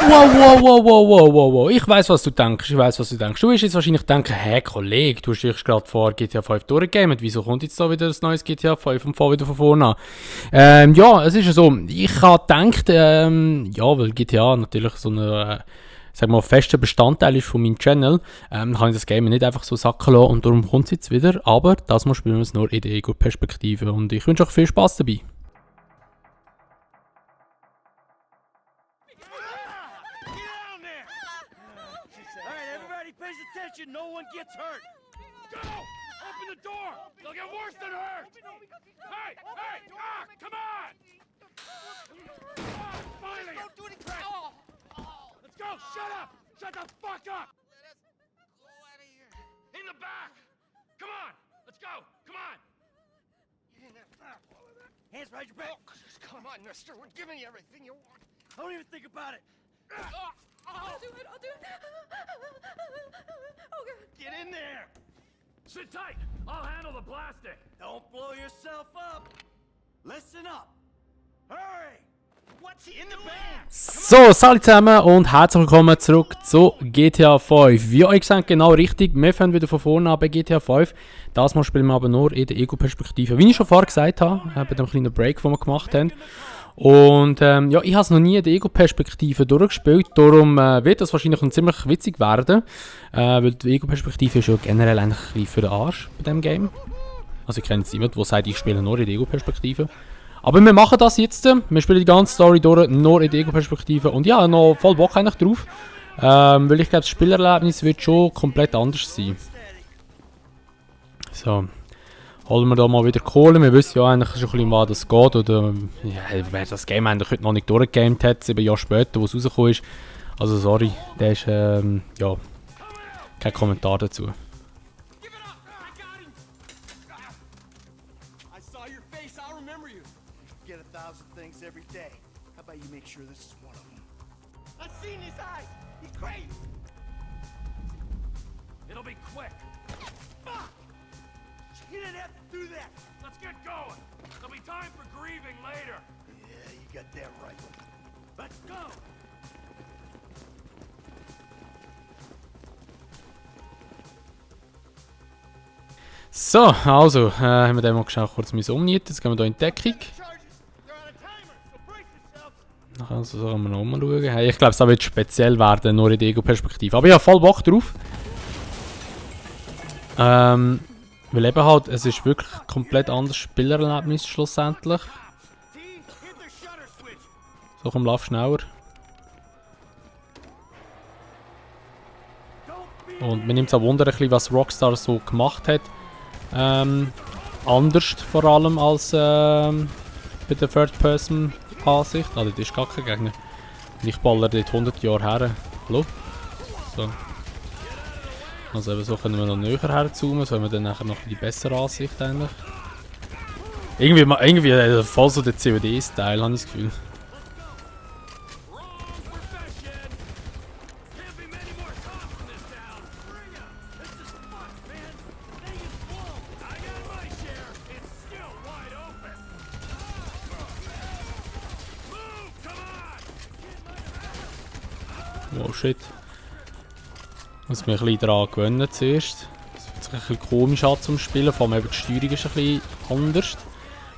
Wow. Ich weiss, was du denkst. Du wirst jetzt wahrscheinlich denken, hey Kollege, du hast dich gerade vor GTA 5 durchgegamet. Wieso kommt jetzt da wieder ein neues GTA 5 und fahr wieder von vorne an? Ja, es ist ja so. Ich habe gedacht, weil GTA natürlich so ein fester Bestandteil ist von meinem Channel, kann ich das Game nicht einfach so sacken lassen und darum kommt es jetzt wieder. Aber das mal spielen wir es nur in der Ego-Perspektive und ich wünsche euch viel Spaß dabei. No one gets hurt. Go! Open the door. They'll get worse than hurt. Hey! Come on! Finally! Don't do anything. Let's go! Shut up! Shut the fuck up! Let us go out of here. In the back. Come on! Let's go! Come on! Hands behind your back. Oh, come on, mister. We're giving you everything you want. Don't even think about it. I'll do it. Oh, God. Get in there. Sit tight. I'll handle the blasting. Don't blow yourself up. Listen up. Hurry. What's he in the bag? So, salut zusammen und herzlich willkommen zurück zu GTA 5. Wie euch gesagt, genau richtig. Wir fangen wieder von vorne an bei GTA 5. Das Mal spielen wir aber nur in der Ego-Perspektive. Wie ich schon vorher gesagt habe, bei dem kleinen Break, den wir gemacht haben. Und ja, ich habe es noch nie in der Ego-Perspektive durchgespielt, darum wird das wahrscheinlich ziemlich witzig werden, weil die Ego-Perspektive ist ja generell eigentlich ein bisschen für den Arsch bei diesem Game. Also ich kenne jetzt niemanden, der sagt, ich spiele nur in der Ego-Perspektive. Aber wir machen das jetzt, wir spielen die ganze Story durch, nur in der Ego-Perspektive und ja, noch voll Bock eigentlich drauf, weil ich glaube, das Spielerlebnis wird schon komplett anders sein. So. Holen wir da mal wieder Kohle. Wir wissen ja eigentlich schon ein bisschen, was das geht. Oder ja, wer das Game eigentlich heute noch nicht durchgegamet hat, 7 Jahre später, wo es rausgekommen ist. Also sorry, der ist ja kein Kommentar dazu. It'll be quick. Fuck! You didn't have to do that. Let's get going. There'll be time for grieving later. Yeah, you got that right. Let's go. So, also, haben wir den mal geschafft, kurz umnieten. Jetzt gehen wir hier in die Deckung. Nachher sollen wir noch umschauen. Hey, ich glaube, es wird speziell werden, nur in der Ego-Perspektive. Aber ich habe voll Bock drauf. Weil eben halt, es ist wirklich ein komplett anderes Spielerlebnis schlussendlich. So, komm, lauf schneller. Und mir nimmt es auch Wunder, was Rockstar so gemacht hat. Anders vor allem als bei der Third-Person-Ansicht. Ah, das ist gar kein Gegner. Ich baller dort 100 Jahre her. Hallo? So. Also eben so können wir noch näher herzoomen, so haben wir dann nachher noch die bessere Ansicht eigentlich. Irgendwie voll so der COD-Style, habe ich das Gefühl. Oh shit. Muss mich ein bisschen daran gewöhnen zuerst. Es fühlt sich ein bisschen komisch an zum Spielen, vor allem eben die Steuerung ist ein bisschen anders.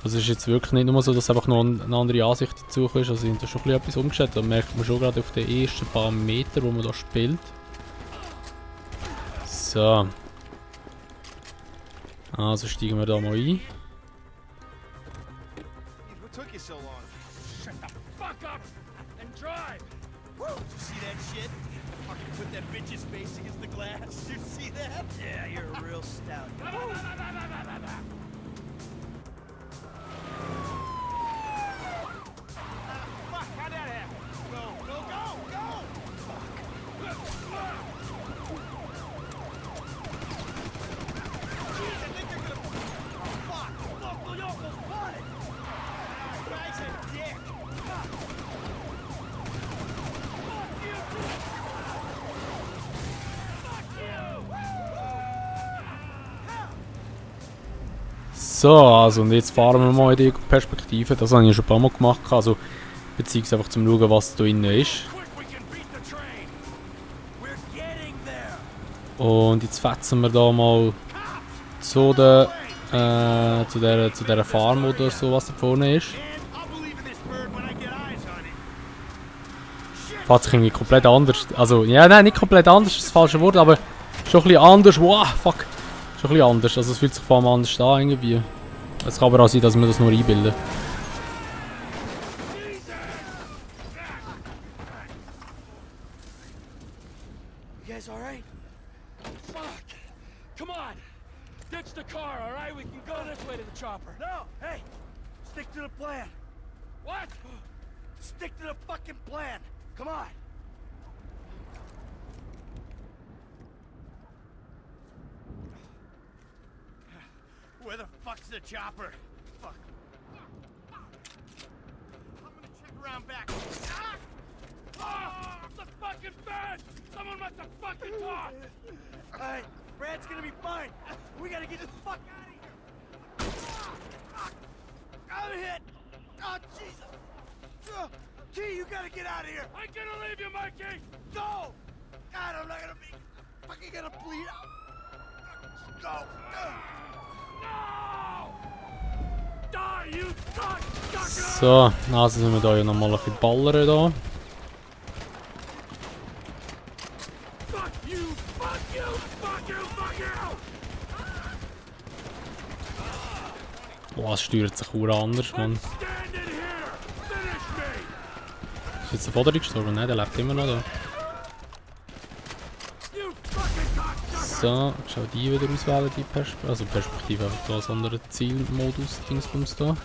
Also es ist jetzt wirklich nicht nur so, dass einfach noch eine andere Ansicht dazu ist, also sind da schon ein bisschen etwas umgestellt. Da merkt man schon gerade auf den ersten paar Metern, wo man da spielt. So. Also steigen wir da mal ein. Put that bitch's face against the glass. You see that? Yeah, you're a real stout. Fuck, how'd that happen? Go! Fuck. Jeez, I think they're gonna... Fuck, local yokel's spotted. This guy's a dick. Fuck you, So, also und jetzt fahren wir mal in die Perspektive. Das habe ich schon ein paar Mal gemacht, also beziehungsweise einfach zum schauen, was da drin ist. Und jetzt fetzen wir da mal zu der, zu dieser Farm oder so, was da vorne ist. Fährt sich irgendwie komplett anders. Also, ja, nein, nicht komplett anders, das ist das falsche Wort, aber schon ein bisschen anders. Wow, fuck. Schon ein bisschen anders. Also, es fühlt sich vor allem anders an irgendwie. Es kann aber auch sein, dass wir das nur einbilden. You guys alright? Fuck! Come on! Ditch the car, alright? We can go this way to the chopper. No! Hey! Stick to the plan. What? Stick to the fucking plan. Come on! Where the fuck's the chopper? Fuck. I'm gonna check around back. Ah! Oh, the fucking bed! Someone must have fucking talked! Alright, Brad's gonna be fine. We gotta get the fuck out of here. I'm hit! Oh, Jesus! T, you gotta get out of here! I'm gonna leave you, Mikey! Go! God, I'm not gonna be fucking gonna bleed out. Go! No! Die, you cocksucker! So, also sind wir da ja nochmal ein bisschen ballern da. Fuck you! Fuck you! Fuck you! Fuck you! Boah, es steuert sich auch anders, Mann. Stand in here! Finish me! Ist jetzt der Vater gestorben? Nein, der lebt immer noch da. You fucking cocksucker! So, schau die wieder auswählen, die Perspektive. Also Perspektive einfach da, so andere Zielmodus, Dingsbums da. Motherfuckers!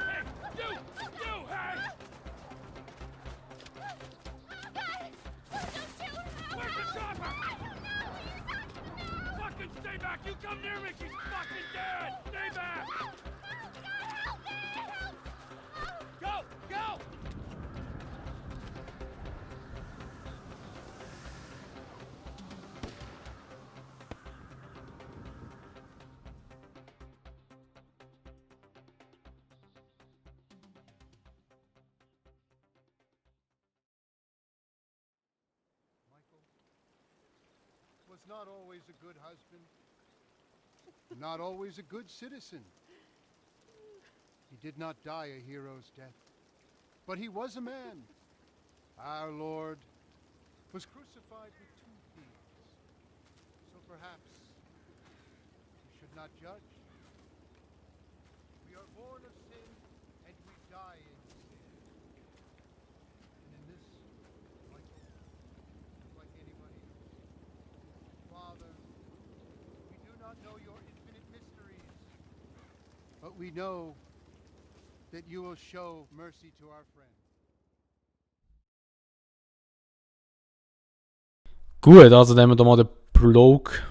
Hey, you, hey! Where's the chopper? Fucking stay back! You come near me, she's fucking dead! Stay back! Go! Go! Was not always a good husband, not always a good citizen. He did not die a hero's death, but he was a man. Our Lord was crucified with 2 thieves. So perhaps we should not judge. We are born of sin and we die in sin. And in this, Michael, like anybody else, Father, we do not know your infinite mysteries, but we know that you will show mercy to our friend. Gut, also dann haben wir da mal den Prolog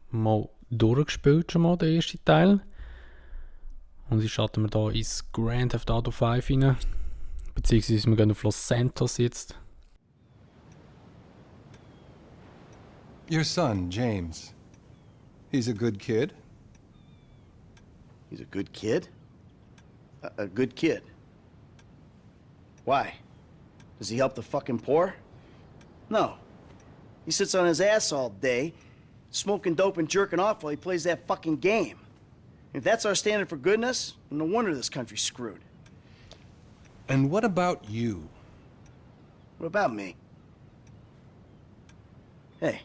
mal durchgespielt, schon mal, den ersten Teil. Und jetzt starten wir da ins Grand Theft Auto 5 rein. Beziehungsweise wir gehen auf Los Santos jetzt. Your son, James. He's a good kid. He's a good kid? A good kid? Why? Does he help the fucking poor? No. He sits on his ass all day, smoking dope and jerking off while he plays that fucking game. If that's our standard for goodness, no wonder this country's screwed. And what about you? What about me? Hey.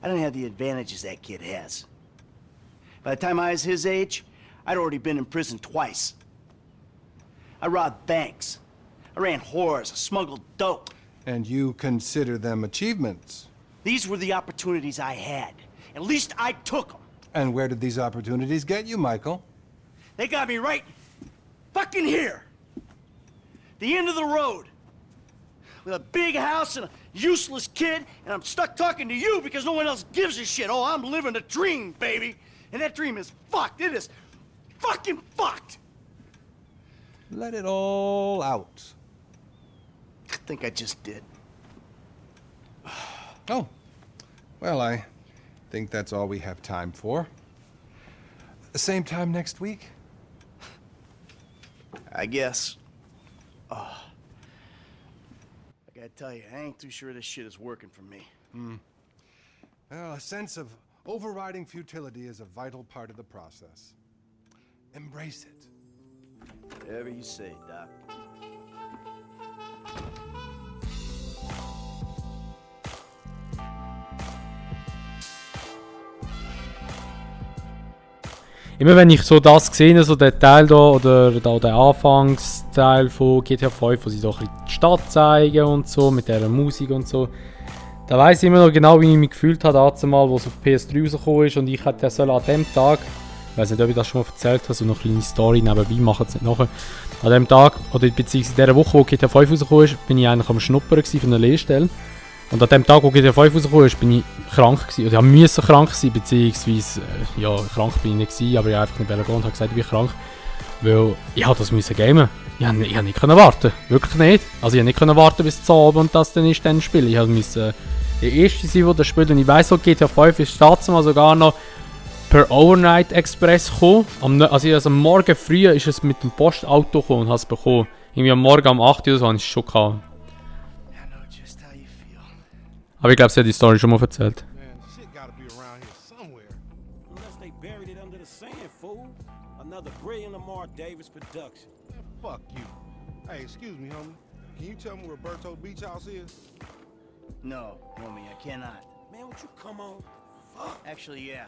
I don't have the advantages that kid has. By the time I was his age, I'd already been in prison twice. I robbed banks. I ran whores. I smuggled dope. And you consider them achievements? These were the opportunities I had. At least I took them. And where did these opportunities get you, Michael? They got me right fucking here. The end of the road. With a big house and a useless kid, and I'm stuck talking to you because no one else gives a shit. Oh, I'm living a dream, baby. And that dream is fucked. It is fucking fucked. Let it all out. I think I just did. Oh. Well, I think that's all we have time for. The same time next week? I guess. Oh. I gotta tell you, I ain't too sure this shit is working for me. Well, a sense of overriding futility is a vital part of the process. Embrace it. Whatever you say, Doc. Immer wenn ich so das sehe, so den Teil da oder da den Anfangsteil von GTA 5, wo sie so ein bisschen die Stadt zeigen und so, mit dieser Musik und so, da weiss ich immer noch genau, wie ich mich gefühlt habe, damals, wo es auf PS3 rausgekommen ist und ich hätte an dem Tag, ich weiß nicht, ob ich das schon mal erzählt habe, so eine kleine Story nebenbei, machen es nicht nachher. An dem Tag, oder beziehungsweise in dieser Woche, wo GTA 5 rausgekommen ist, bin ich eigentlich am Schnuppern von einer Lehrstelle. Und an dem Tag, wo GTA 5 rausgekommen ist, bin ich krank gewesen. Oder ich musste krank sein, beziehungsweise, ja, krank bin ich nicht gewesen, aber ich einfach nicht gehen und habe gesagt, ich bin krank. Weil ich das müssen gamen. Ich konnte nicht warten. Wirklich nicht. Also ich konnte nicht warten bis zum Abend und das dann ist dann Spiel. Ich musste der Erste sein, der das spielt. Und ich weiss auch, GTA 5 ist tatsächlich sogar noch per Overnight Express gekommen. Also am Morgen früh ist es mit dem Postauto gekommen und habe es bekommen. Irgendwie am Morgen um 8 Uhr oder so habe ich es schon gehabt. Aber ich glaube, sie hat die Story schon mal erzählt. Man, shit gotta be around here somewhere. Unless they buried it under the sand, fool. Another brilliant Lamar Davis production. Man, fuck you. Hey, excuse me, homie. Can you tell me where Berto Beach House is? No, homie, I cannot. Man, would you come on? Actually, yeah.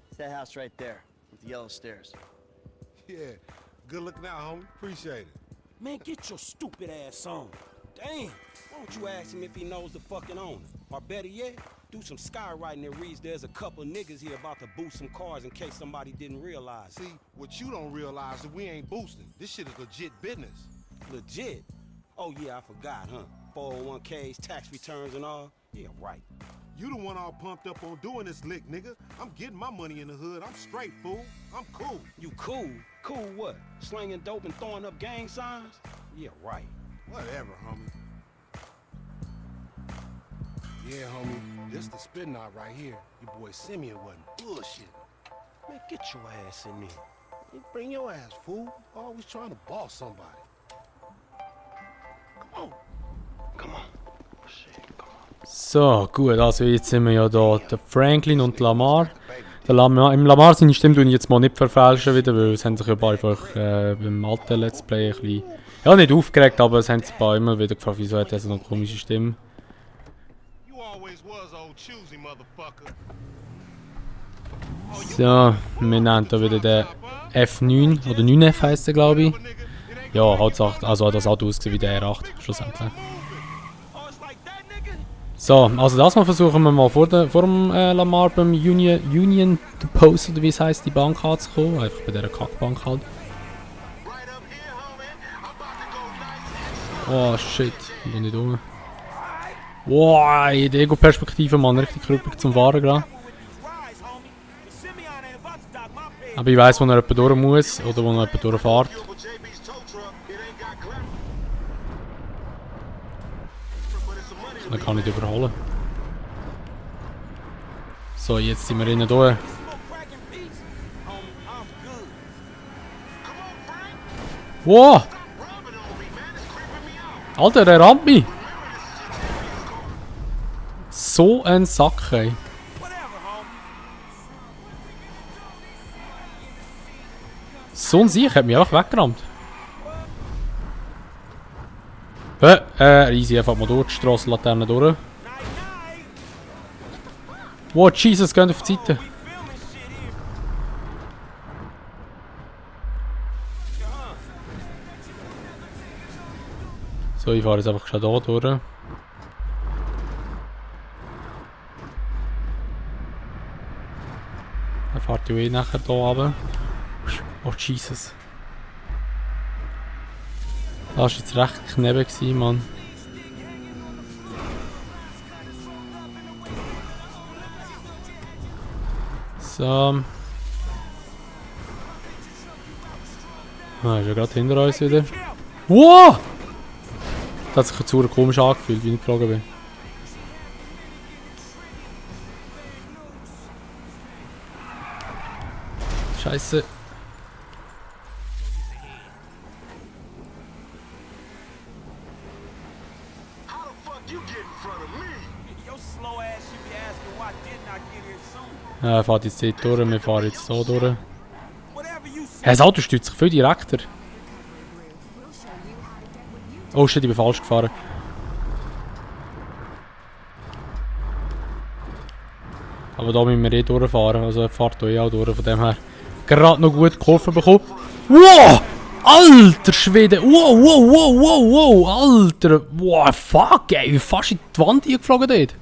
It's that house right there, with the yellow stairs. Yeah. Good looking out, homie. Appreciate it. Man, get your stupid ass on. Damn, why don't you ask him if he knows the fucking owner? Or better yet, do some skywriting that reads there's a couple niggas here about to boost some cars in case somebody didn't realize. See, what you don't realize is we ain't boosting. This shit is legit business. Legit? Oh yeah, I forgot, huh? 401ks, tax returns and all? Yeah, right. You the one all pumped up on doing this lick, nigga. I'm getting my money in the hood. I'm straight, fool. I'm cool. You cool? Cool what? Slinging dope and throwing up gang signs? Yeah, right. Whatever, homie. Yeah, homie. This the spin knot right here. Your boy Simeon wasn't bullshitting. Man, get your ass in there. You bring your ass, fool. Always trying to boss somebody. Come on. Come on. Oh shit, come on. So, gut, also jetzt sind wir ja da, der Franklin und Lamar. Der im Lamar seine Stimme tue ich jetzt mal nicht verfälschen wieder, weil es haben sich ja einfach beim alten Let's Play ein bisschen, ja nicht aufgeregt, aber es haben sich ein paar immer wieder gefragt, wieso hat er so eine komische Stimme. You always was old choosy, motherfucker. So, wir nehmen da wieder den F9, oder 9F heisst der, glaube ich. Ja, Hauptsache, also das Auto ausgesehen wie der R8, schlussendlich. So, also das mal versuchen wir mal vor dem Lamar beim Union Post, oder wie es heisst, die Bank anzukommen. Einfach bei dieser Kackbank halt. Oh shit, ich bin nicht um. Wow, in der Ego-Perspektive, man, richtig krüppig zum Fahren gerade. Aber ich weiss, wo er jemand durch muss, oder wo er jemand durchfährt. Man kann nicht überholen. So, jetzt sind wir innen durch. Wow! Alter, der rammt mich! So ein Sack, ey. So ein Sieg hat mich einfach weggerammt. Easy, einfach mal durch die Strassenlaterne durch. Wow, Jesus, geht auf die Seite. So, ich fahre jetzt einfach schon hier durch. Dann fahrt ihr nachher hier runter. Oh, Jesus. Das war jetzt recht knebel, Mann. So. Ah, ist ja gerade hinter uns wieder. Wow! Das hat sich jetzt komisch angefühlt, wie ich geflogen bin. Scheiße. Ja, er fährt jetzt dort durch, wir fahren jetzt so durch. Ja, das Auto stützt sich viel direkter. Oh shit, ich bin falsch gefahren. Aber da müssen wir eh durchfahren, also er fährt hier auch durch, von dem her. Gerade noch gut Kurve bekommen. Wow! Alter Schwede! Wow, wow, wow, wow, wow! Alter! Wow, fuck ey! Wie fast in die Wand eingeflogen dort.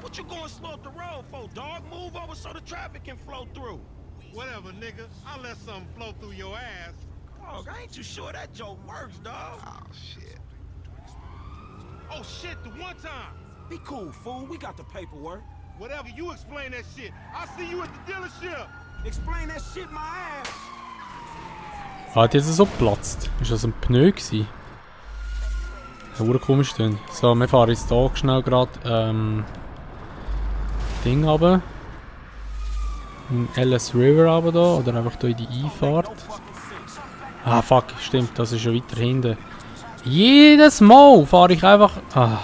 What you gonna slow up the road for, dog? Move over so the traffic can flow through. Whatever, nigga. I'll let something flow through your ass. Dog, I ain't too sure that joke works, dog. Oh, shit. Oh, shit, the one time. Be cool, fool. We got the paperwork. Whatever, you explain that shit. I'll see you at the dealership. Explain that shit my ass. Hat jetzt so geplatzt? Ist das ein Pneu gewesen? Ja, komisch dann. So, wir fahren jetzt hier schnell gerade Ding runter. In Ellis River runter da, oder einfach hier in die Einfahrt. Ah fuck, stimmt, das ist schon weiter hinten. Jedes Mal fahre ich einfach... Ah.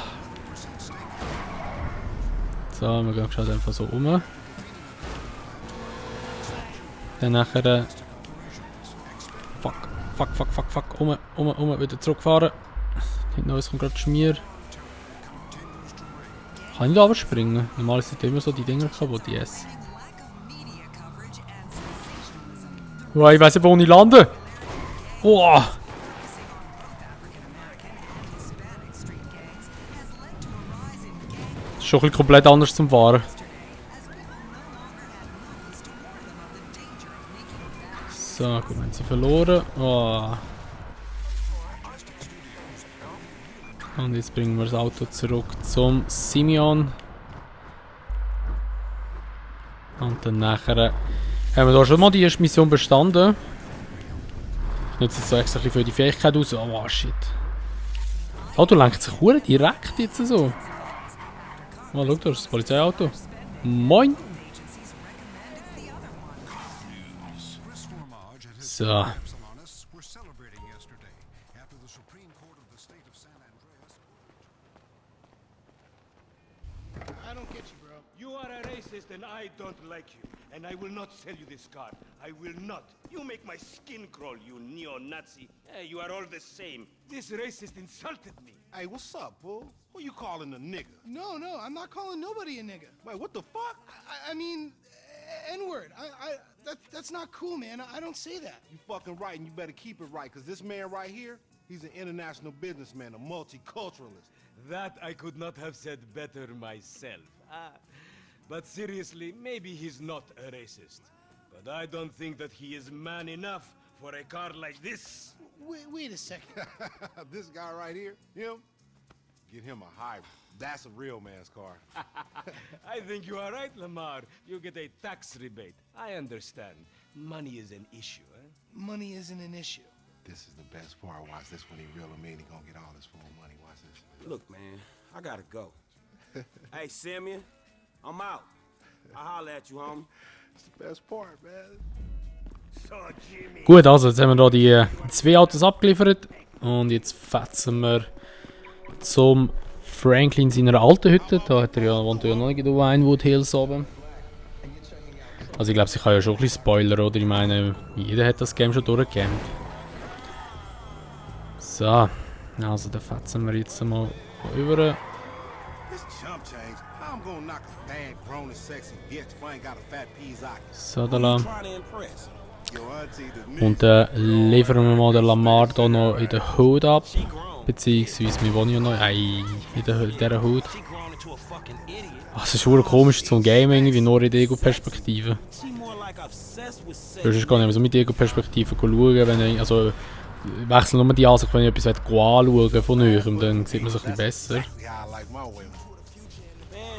So, wir gehen schon einfach so um. Dann nachher... Fuck, wieder zurückfahren. Hinten uns kommt gerade Schmier. Kann ich da springen? Normalerweise sind immer so die Dinger kaputt, yes. Oh, ich weiss nicht, wo ich lande. Oh. Das ist schon ein bisschen komplett anders zum Fahren. So, gut, haben sie verloren. Oh. Und jetzt bringen wir das Auto zurück zum Simeon. Und dann nachher haben wir da schon mal die erste Mission bestanden. Ich nutze jetzt so extra ein bisschen für die Fähigkeit aus. Oh shit. Das Auto lenkt sich verdammt direkt jetzt so. Oh, schau, da ist das Polizeiauto. Moin! So. I don't get you, bro. You are a racist and I don't like you. And I will not sell you this car. I will not. You make my skin crawl, you neo-Nazi. Hey, you are all the same. This racist insulted me. Hey, what's up, fool? Who you calling a nigga? No, I'm not calling nobody a nigga. Wait, what the fuck? I mean, N-word. That's not cool, man. I don't say that. You fucking right, and you better keep it right, because this man right here, he's an international businessman, a multiculturalist. That I could not have said better myself. But seriously, maybe he's not a racist. But I don't think that he is man enough for a car like this. Wait a second. This guy right here, him, get him a hybrid. That's a real man's car. I think you are right, Lamar. You get a tax rebate. I understand. Money is an issue, eh? Money isn't an issue. This is the best part. Watch this when he reel him in. He gonna get all his full money. Watch this. Look, man, I gotta go. Hey, Simeon, I'm out. I'll holler at you, homie. It's the best part, man. So, Jimmy. Gut, also jetzt haben wir hier die zwei Autos abgeliefert. Und jetzt fetzen wir zum Franklin seiner alten Hütte. Da hat wohnt er ja noch nicht in Vinewood Hills oben. Also ich glaube, ich kann ja schon ein bisschen spoilern, oder? Ich meine, jeder hat das Game schon durchgegamed. So, also dann fetzen wir jetzt mal rüber. So, da lang. Und dann liefern wir mal den Lamar hier noch in der Hood ab. Beziehungsweise, wir wohnen ja noch in dieser Hood. Ach, es ist schon komisch zum Gaming, wie nur in der Ego-Perspektive. Du kannst gar nicht mehr so mit der Ego-Perspektive schauen, wenn ich, also ich wechsle nur die Ansicht, wenn ich etwas anschauen von neuem, dann sieht man es ein bisschen besser.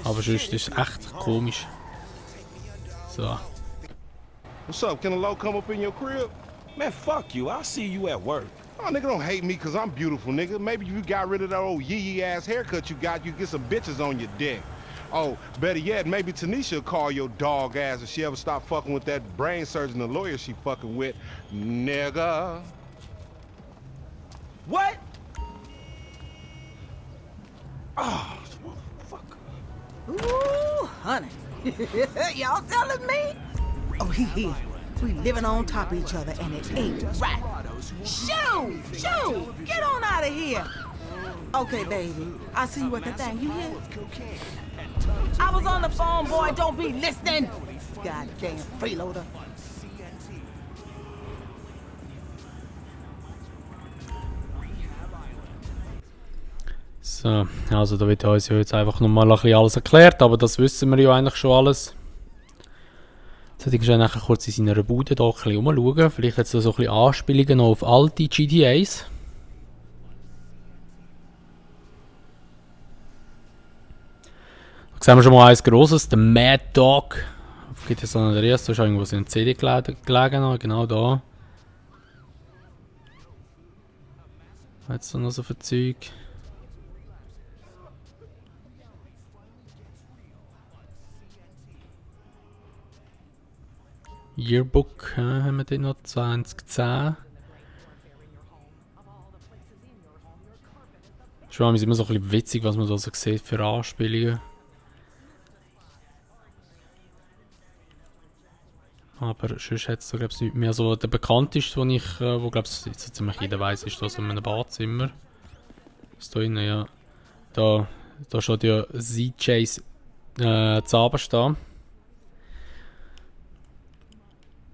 Aber sonst ist es echt komisch. So. What's up? Can a low come up in your crib? Man, fuck you. I'll see you at work. Oh, nigga, don't hate me because I'm beautiful, nigga. Maybe if you got rid of that old yee-yee ass haircut you got, you get some bitches on your dick. Oh, better yet, maybe Tanisha will call your dog ass if she ever stop fucking with that brain surgeon and lawyer she fucking with. Nigga. What? Oh, fuck. Ooh, honey. Y'all telling me? Oh, he here. We living on top of each other, and it ain't right. Shoo! Shoo! Get on out of here. Okay, baby. I see you at the thing. You hear? I was on the phone, boy. Don't be listening. Goddamn freeloader. So, also da wird uns ja jetzt einfach nochmal ein bisschen alles erklärt, aber das wissen wir ja eigentlich schon alles. Jetzt hätte ich nachher kurz in seiner Bude da ein bisschen rumschauen. Vielleicht jetzt so ein bisschen Anspielungen auf alte GTAs. Da sehen wir schon mal eins grosses, der Mad Dog. Auf GTA San Andreas, da ist irgendwo so eine CD gelegen, genau da. Jetzt noch so viel Zeug. Yearbook haben wir den noch, 2010. Schon ist immer so ein bisschen witzig, was man da so sieht für Anspielungen. Aber sonst hat es da, glaube ich, nicht mehr so. Der bekannteste, wo glaube ich jetzt ziemlich jeder weiß, ist da so in einem Badzimmer. Ist da innen, ja. Da steht ja ZJ's Zaberstehen.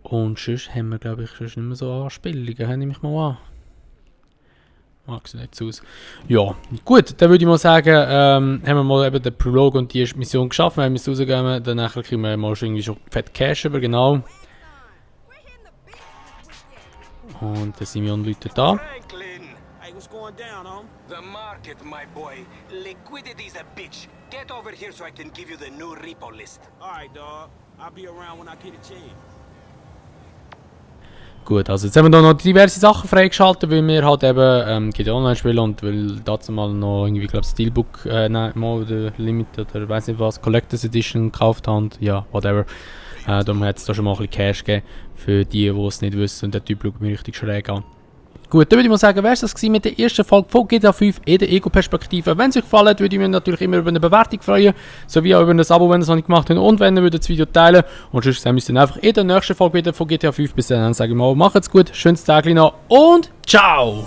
Und sonst haben wir, glaube ich, nicht mehr so Anspielungen, nehme ich mal an. Sieht nicht so aus. Ja, gut, dann würde ich mal sagen, haben wir mal eben den Prolog und die Mission geschafft. Wenn wir es rausgeben, dann kriegen wir mal irgendwie schon fett Cash über, genau. Und der Simeon läutet da. Franklin! Hey, what's going down, home? The market, my boy. Liquidity's a bitch. Get over here so I can give you the new repo list. Alright, dog. I'll be around when I get a chance. Gut, also jetzt haben wir da noch diverse Sachen freigeschaltet, weil wir halt eben GTA Online spielen und weil dazu mal noch irgendwie, glaube Steelbook, mal der Limited oder weiß nicht was, Collectors Edition gekauft haben, ja, whatever. Darum hat es da schon mal ein bisschen Cash gegeben für die es nicht wissen und der Typ schaut mich richtig schräg an. Gut, dann würde ich mal sagen, wäre es das mit der ersten Folge von GTA 5 in der Ego-Perspektive. Wenn es euch gefallen hat, würde ich mich natürlich immer über eine Bewertung freuen, sowie auch über ein Abo, wenn ihr es noch nicht gemacht habt und wenn ihr das Video teilen und sonst sehen wir uns dann einfach in der nächsten Folge wieder von GTA 5. Bis dann sage ich mal, macht's gut, schönes Tag noch und ciao!